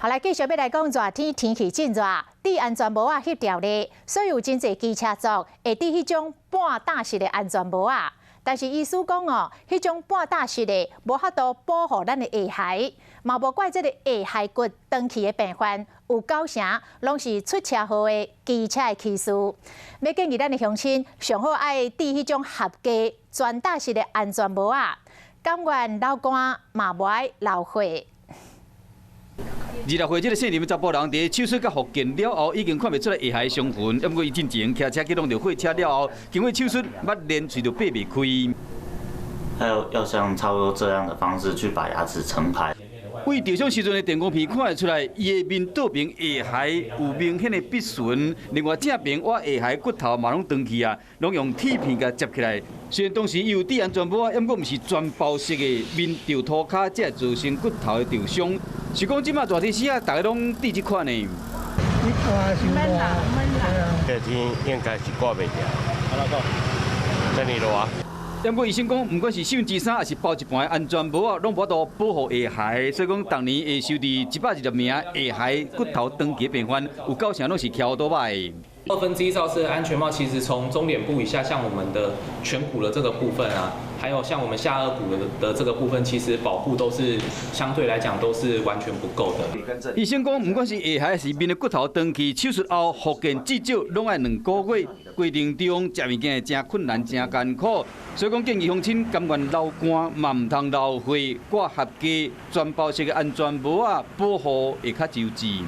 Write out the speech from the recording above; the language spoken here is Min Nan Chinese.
好來，繼續欲來講熱天天氣真熱，戴安全帽仔翕著咧，所以有真濟機車族會戴彼種半罩式的安全帽仔。但是醫師講哦，彼種半罩式的無法度保護咱的下頦，嘛無怪這个下頦骨斷去的病患有九成攏是出車禍的機車的騎士。欲建議咱的鄉親上好愛戴彼種合格全罩式的安全帽仔，甘願流汗嘛無愛流血。26歲這个姓林的查埔人，佇手術佮復健了後，已經看袂出來下頦傷痕。毋過伊進前騎車去撞著貨車了後，經過手術，目連喙就擘袂開。要像差不多這樣的方式去把牙齒撐開。對受傷時陣的電光片看會出來，伊的面倒爿下頦有明顯的逼損，另外正爿倚下頦骨頭嘛攏斷去啊，攏用鐵片共接起來。雖然當時伊有戴安全帽，毋過毋是全包式的，面著塗跤才會造成骨頭的受傷。是講這馬熱天時啊，大家攏戴這款呢。這天應該是掛袂牢。這麼熱。毋過醫生講，毋管是四分之三，抑是包一半的安全帽仔，攏無法度保護下頦。所以講，逐年會收治120名下頦骨頭斷去病患，有九成攏是騎歐多擺。 1/2罩式安全帽，其實從中臉部以下，像我們的顴骨的這個部分啊，還有像我們下顎骨的這個部分，其實保護都是相對來講都是完全不夠的。醫生講，毋管是下頦抑是面的骨頭斷去，手術後復健至少攏愛2個月，過程中食物件會誠困難、誠艱苦。所以講建議鄉親甘願流汗，嘛毋通流血，掛合格全包式的安全帽仔，保護會較周全。